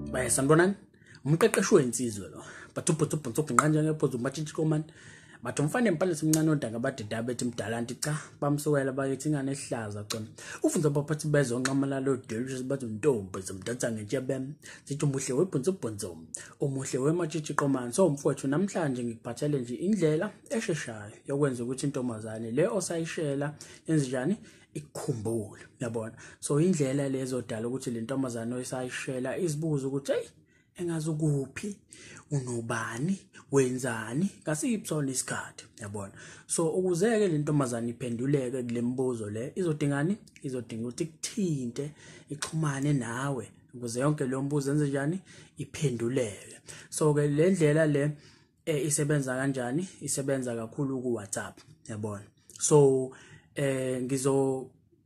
Sanibonani, umqeqeshi wensizwe lo. Bathubhuthubhuthubhu nqanje ngephozu matshitshi komani. Bathi umfana empalisi omncane odanga badida bethi mdala nti cha bamsukela bakithi ingane ehlaza cona. Ufunza abaphathi bezonqamala lo delicious bathi untombi zomdansa ngentshebe. Sithi umuhle webhunzubhunzu. Umuhle wematshitshi qomani. So mfowethu namhlanje ngikuphathele nje indlela esheshayo yokwenza ukuthi intombazane le osayishela yenze njani ikukhumbule, uyabona. So indlela lezodala ukuthi le ntombazane oyisayishela izibuze ukuthi hey engazi ukuphi, unobani, wenzani ngasiphi sona isikhathi, uyabona. So ukuze-ke le ntombazane iphenduleke kule mibuzo le izodingani, izodinga ukuthi ikuthinte, ixhumane nawe ukuze yonke leyo mbuzo yenze njani, iphenduleke. So-ke le ndlela le isebenza kanjani? Isebenza kakhulu ku-WhatsApp, uyabona. So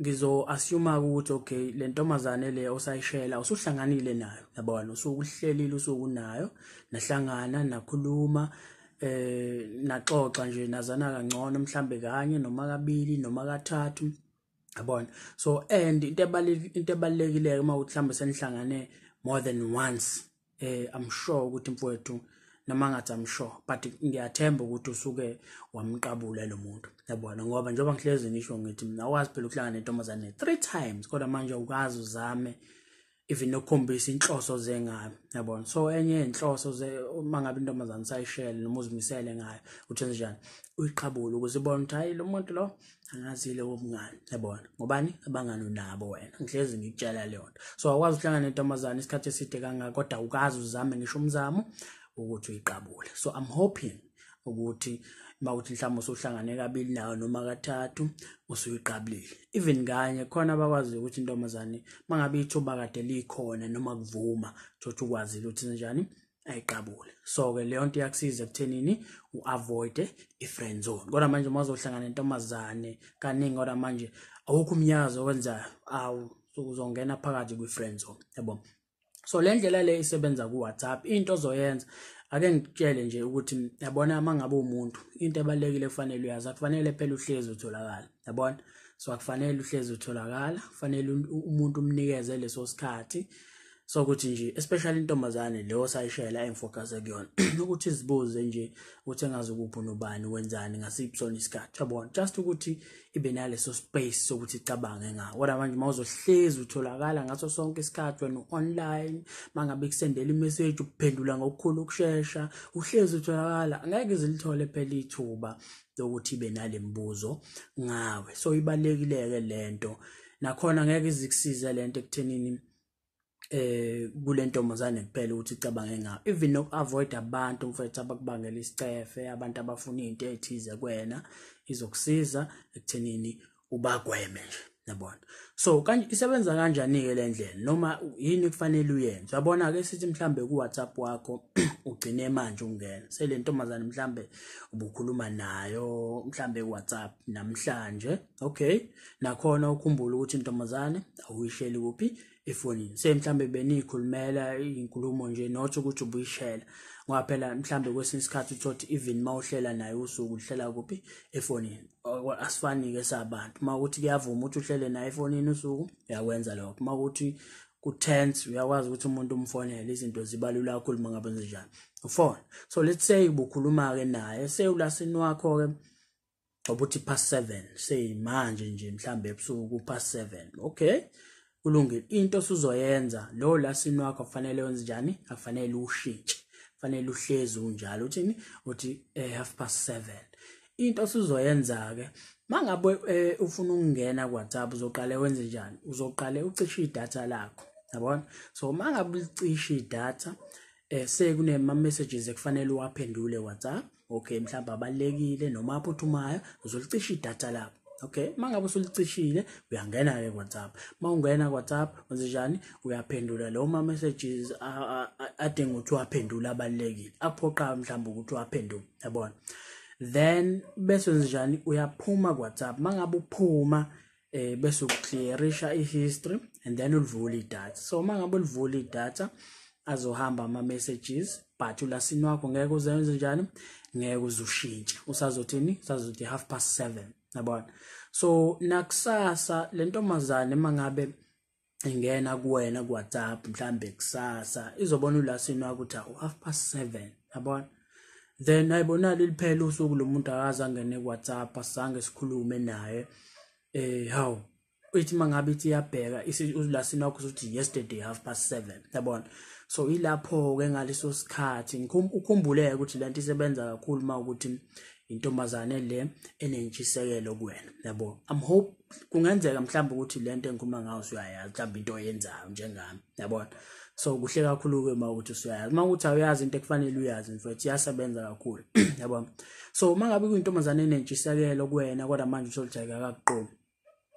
ngizo assume ukuthi okay le ntombazane le osayishela usuhlanganile nayo, yabona, usukuhlelile usuku nayo, nahlangana nakhuluma, naxoxa nje nazana kangcono mhlambe kanye noma kabili noma kathathu, yabona. So and into ebalulekile uma uthi mhlambe senihlangane more than once, I'm sure ukuthi mfowethu, noma ngathi I'm sure but ngiyathemba ukuthi usuke wamqabula lo muntu, yabona, ngoba njengoba ngihlezi ngisho ngithi mina awazi phela ukuhlangana nentombazane 3 times kodwa manje awukazi uzame even nokukhombisa inhloso zengayo, yabona. So enye yenhloso ze uma ngabe intombazane sayishele noma uzimisele ngayo uthi njani uyiqabule ukuze ibone ukuthi hayi lo muntu lo angazile wobungani, yabona, ngobani abangani unabo wena, ngihlezi ngikutshela leyo nto. So awukwazi ukuhlangana nentombazane isikhathi eside kangaka kodwa awukazi uzame ngisho umzamo ukuthi uyiqabule. So I'm hoping ukuthi mawuthi mhlawumbe usuhlangane kabili nayo noma kathathu usuyiqabulile, even kanye khona abakwazi ukuthi intombazane mangabe ithuba kade likhona noma kuvuma thothi ukwazile ukuthi njani ayiqabule. So ke leyo nto iyakusiza ekuthenini uavoid i-friend zone. Kodwa manje uma uzohlangana nentombazane kaningi kodwa manje awukho umnyakazo owenzayo, awu uzongena phakathi kwi-friend zone, yabo. So le ndlela le isebenza ku-WhatsApp. Into ozoyenza, ake ngikutshele nje ukuthi yabona uma ngabe umuntu into ebalulekile kufanele uyazi, akufanele phela uhlezi utholakala, yabona. So akufanele uhlezi utholakala, kufanele umuntu umnikeze leso sikhathi sokuthi nje especially intombazane leyo sayishela engifocus kuyona ukuthi izibuze nje ukuthi engazi ukuphi unobani, wenzani ngasiphi sona isikhathi, yabona, just ukuthi ibe naleso space sokuthi icabange ngawo. Kodwa manje mawuzohlezi utholakala ngaso sonke isikhathi wena online, mangabe kusendela imessage ukuphendula ngokukhulu ukushesha, uhlezi utholakala, angeke izilithole phela ithuba lokuthi ibe nale mbuzo ngawe. So ibalekile ke lento, nakhona ngeke izikusize lento ekuthenini kule ntombazane kuphela ukuthi icabange ngayo, even noku-avoid abantu mfethu abakubangela isicefe, abantu abafuna into ethize kuwena, izokusiza ekuthenini ubagweme nje, yabona. So kanje isebenza kanjani-ke le ndlela noma yini kufanele uyenze? Uyabona-ke sithi mhlambe ku-WhatsApp wakho ugcine manje ungena sele ntombazane mhlambe ubukhuluma nayo mhlambe ku-WhatsApp namhlanje, okay, nakhona ukhumbule ukuthi intombazane awuyisheli kuphi, efonini, se mhlambe benikhulumela inkulumo nje not ukuthi ubuyishela, ngoba phela mhlambe kwesinye isikhathi uthothi even mawuhlela naye usuku uhlela kuphi, efonini. Asifani ke sabantu, mawukuthi kuyavuma ukuthi uhlele naye efonini usuku uyakwenza lokho, mawukuthi ku-tense uyakwazi ukuthi umuntu umfonele, izinto zibalula kakhulu mangabe njani ufone. So let's say ubukhuluma ke naye sewulasini wakho ke obuthi past 7 seyimanje nje mhlambe ebusuku past 7, okay, kulungile. Into osuzoyenza lo lasini wakho kufanele wenze njani, akufanele ushintshe, kufanele uhlezi unjalo, uthini, uthi 7:30. Into osuzoyenza ke mangabe ufuna ukungena ku WhatsApp uzoqale wenze njani, uzoqale ucishe idatha lakho, yabona. So mangabe ucishe idatha sekunema messages ekufanele uwaphendule WhatsApp, okay, mhlawumbe abalekile noma aphuthumayo, uzolicisha idatha lakho. Okay, mangabe usulicishile uyangena ke WhatsApp. Mawungena ku WhatsApp wenze njani, uyaphendula lawo ma messages adinga ukuthi uwaphendule abalekile, aphoqa mhlawumbe ukuthi uwaphendule, yabona. Then bese wenze njani, uyaphuma ku WhatsApp. Mangabe uphuma bese uclearisha ihistory and then ulivule idatha. So mangabe ulivule idatha azohamba ama messages, but ulasini wakho ngeke uzenze njani, ngeke uzushintshe, usazothini, usazothi 7:30, yabona. So nakusasa le ntombazane mangabe Ingena kuwena ku-WhatsApp mhlambe kusasa, izobona u-last seen wakho ukuthi 7:30, yabona. Then ayibonali liphela usuku lo muntu akaze angene ku-WhatsApp, asizange sikhulume naye. Hawu, ithi mangabe ithi iyabheka u-last seen wakho usuthi yesterday 7:30, yabona. So ilapho-ke ngaleso sikhathi ukhumbuleke ukuthi lento isebenza kakhulu uma ukuthi intombazane le enentshisekelo kuwena, yabo. I'm hope kungenzeka mhlawumbe ukuthi lento engikhuluma ngayo usuyayazi, mhlawumbe into oyenzayo njengami, yabona. So kuhle kakhulu-ke uma ukuthi usuyayazi. Uma ukuthi awuyazi into ekufanele uyazi mfethu, iyasebenza kakhulu, yabona. So uma ngabe kuyintombazane enentshisekelo kuwena kodwa manje uthole ukuthi ayikakakuqomi,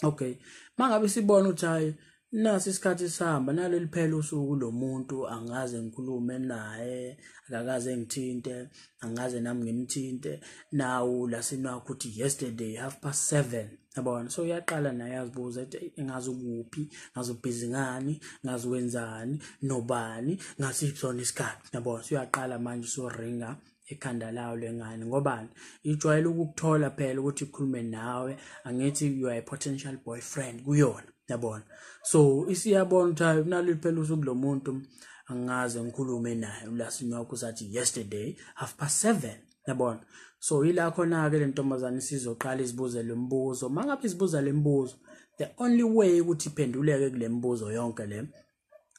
okay, uma ngabe sibona ukuthi hayi nasi isikhathi sihamba, nalo liphela usuku lo muntu angaze ngikhulume naye, akakaze ngithinte, angaze nami ngimthinte, nawu last seen wakho uthi yesterday 7:30, yabona. So uyaqala naye azibuza ethi ngazi ukuphi, ngazi ubhizi ngani, ngazi wenzani, nobani, ngasiphi sona isikhathi, yabona. So uyaqala manje usuringa ekhanda lawo lengane, ngobani ijwayele ukukuthola phela ukuthi ikhulume nawe, angithi you are a potential boyfriend kuyona, yabona. So isiyabona ukuthi hayi nalo phela usuku lo muntu angaze ngikhulume naye, u-last seen wakho usathi yesterday 7:30, yabona. So ila khona-ke le ntombazane isizoqala izibuze le mbuzo. Mangabe izibuza le mbuzo, the only way ukuthi iphenduleke kule mbuzo yonke le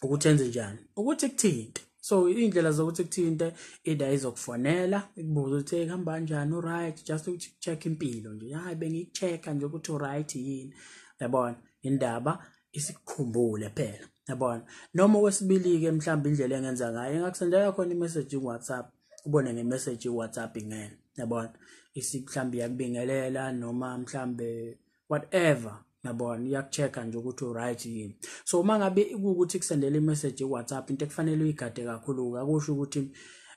ukuthi enze njani, ukuthi kuthinte. So iy'ndlela zokuthi kuthinte, either izokufonela ikubuze ukuthi kuhamba kanjani, u-right, just ukuthi check impilo nje, hayi bengiku-check-a nje ukuthi u-right yini, yabona. Indaba isikukhumbule phela, yabona. Noma okwesibili-ke mhlawumbe indlela engenza ngayo, ingakusendela khona i-message ku-WhatsApp, ubone nge-message ku-WhatsApp ingena, yabona. Mhlawumbe iyakubingelela noma mhlawumbe whatever, yabona, iyaku-check-a nje ukuthi u-right yini. So uma ngabe kuwukuthi kusendela i-message ku-WhatsApp, into ekufanele uyigade kakhulu, akusho ukuthi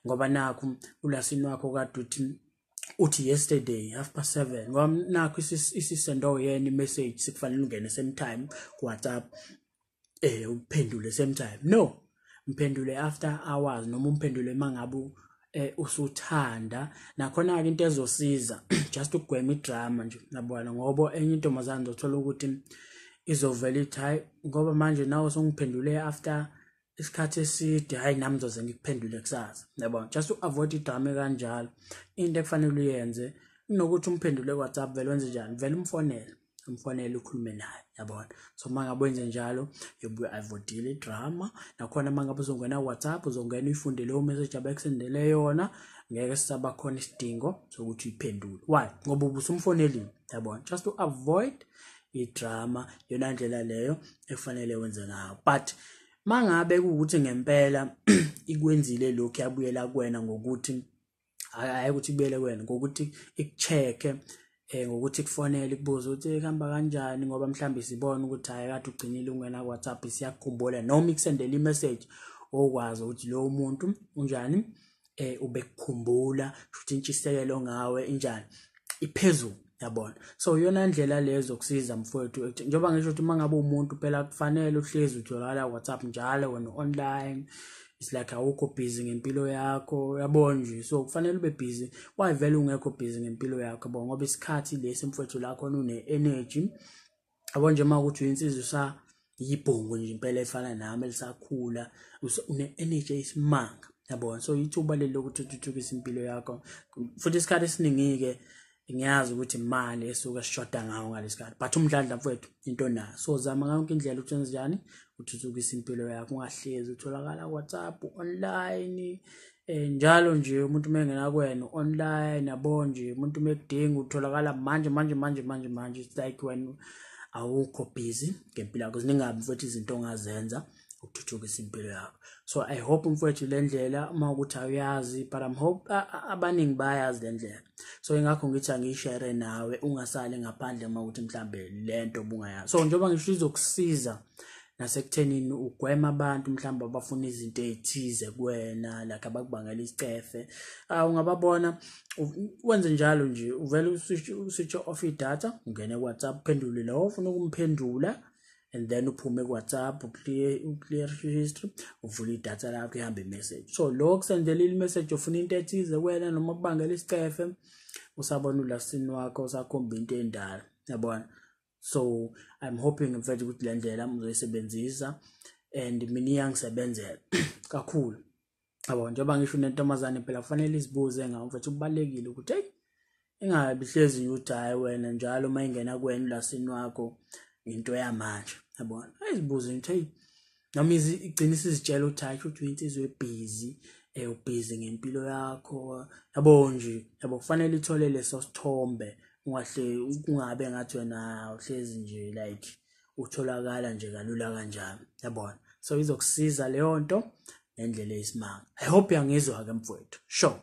ngoba nakhu u-last seen wakho kade uthi yesterday 7:30, ngoba nakhu isisendo yena i-message, sekufanele ungene same time ku-WhatsApp, uphendule same time. No, mphendule after hours, noma umphendule mangabe usuthanda. Nakhona-ke into ezosiza just ukugwema idrama nje, yabona, ngoba enye intombazane uzothola ukuthi izovela ithi hayi ngoba manje nawe usungiphendule after isikhathi eside, hayi nami ngizoze ngikuphendule kusasa, yabona. Just to avoid idrama kanjalo, into ekufanele uyenze kunokuthi umphendule ku-WhatsApp, vele wenze njani, vele umfonele ukhulume naye, yabona. So uma ngabe wenze njalo yobe avoidile idrama. Nakhona uma ngabe uzongena ku-WhatsApp, uzongena uyifunde leyo message abekusendele yona, ngeke sisaba khona isidingo sokuthi uyiphendule. Why? Ngoba ubusumfonelile, yabona. Just to avoid idrama, yona ndlela leyo ekufanele wenze ngayo. But mangabe kuwukuthi ngempela ikwenzile lokhu, yabuyela kuwena ngokuthi hayi ukuthi ibuyele kuwena ngokuthi iku-check-e, ngokuthi kufonele ikubuze ukuthi kuhamba kanjani, ngoba mhlawumbe sibona ukuthi hayi kade ugcinile ungena ku-WhatsApp, siyakukhumbula, noma ikusendele i-message okwazi ukuthi lowo muntu unjani, ubekukhumbula, futhi intshisekelo ngawe injani, iphezulu, yabona. So iyona ndlela lezo zokusiza mfowethu, njengoba ngisho ukuthi uma ngabe umuntu phela kufanele uhlezi utholakala ku-WhatsApp njalo, wena online, it's like awukho busy ngempilo yakho, yabona nje. So kufanele ube busy. Why vele ungekho busy ngempilo yakho, yabo? Ngoba isikhathi lesi mfowethu la khona une-energy, yabo nje. Uma ukuthi uyinsizwa usayibhungu nje impela efana nami elisakhula, une-energy eyisimanga, yabona. So ithuba leli lokuthi uthuthukise impilo yakho. Futhi isikhathi esiningi-ke ngiyazi ukuthi imali esuke sishoda ngawo ngalesi sikhathi, but umdlandla mfowethu into nayo. So zama ngayo yonke indlela ukuthi wenze njani uthuthukise impilo yakho, ungahlezi utholakala ku-WhatsApp online njalo nje. Umuntu uma engena kuwena online, yabo nje, umuntu uma ekudinga utholakala manje manje manje manje manje. It's like wena awukho busy ngempilo yakho. Ziningi mfowethu izinto ongazenza ukuthuthukisa impilo yakho. So I hope mfowethu le ndlela, uma ukuthi awuyazi, but I'm hope abaningi bayazi le ndlela. So ingakho ngithi angiyi-share nawe, ungasali ngaphandle uma ukuthi mhlambe lento obungayazi. So njengoba ngisho, izokusiza nasekuthenini ugwema abantu mhlawumbe abafuna izinto ey'thize kuwena, like abakubangela isicefe. Ungababona wenze njalo nje, uvele u-switch off idatha, ungene ku-WhatsApp, uphendule lo ofuna ukumphendula, and then uphume ku-WhatsApp, u-clear history, uvule idatha lakho, ihambe i-message. So lo kusendela i-message ufuna into ethize kuwena noma kubangela isicefe, usabona u-last seen wakho usakhomba into endala, yabona. So I'm hoping mfethu ukuthi le ndlela uzoyisebenzisa, and mina iyangisebenzela kakhulu, yabo. Njengoba ngisho, nentombazane phela kufanele izibuze ngawo mfethu. Kubalulekile ukuthi, hey, ingabi hlezi uthi hhayi wena njalo uma ingena kuwena ulasini wakho into yamanje, yabona. Ayizibuze ngithi, hey, noma igcina isizitshela ukuthi hayi, ukuthi uyinsizwa ebhizi, ubhizi ngempilo yakho, yabo nje, yabo. Kufanele ithole leso sithombe, ungahle kungabe ngathi wena uhlezi nje like utholakala nje kalula kanjani, yabona. So izokusiza leyo nto ngendlela eyisimanga. I hope uyangizwa-ke mfowethu, sure.